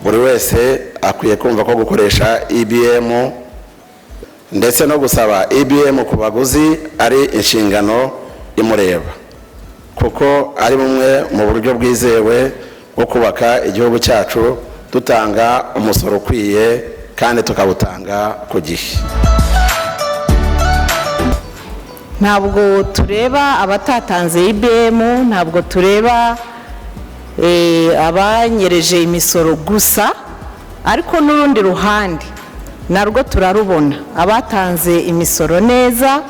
Buri wese akwiye kumva ko gukoresha EBM ndetse no gusaba EBM ku baguzi ari inshingano imureba, kuko ari bumwe mu buryo bwizewe bwo kubaka igihugu cyacu, dutanga umusoro ukwiye kandi tukawutanga ku gihe. Ntabwo tureba abatatanze EBM, ntabwo tureba abanyereje imisoro gusa, ariko n'urundi ruhande narwo turarubona: abatanze imisoro neza,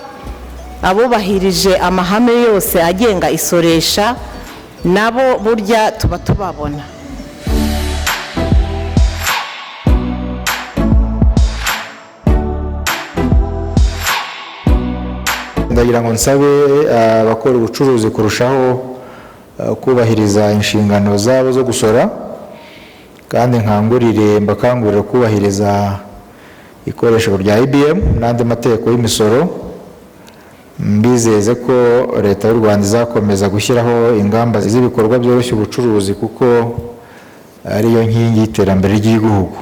abubahirije amahame yose agenga isoresha, nabo burya tuba tubabona. Ndagira ngo nsabe abakora ubucuruzi kurushaho kubahiriza inshingano zabo zo gusora, kandi mbakangurire kubahiriza ikoresho rya EBM n'andi mategeko y'imisoro. Mbizeze ko Leta y'u Rwanda izakomeza gushyiraho ingamba z'ibikorwa byoroshya ubucuruzi, kuko ariyo nkingi y'iterambere ry'igihugu.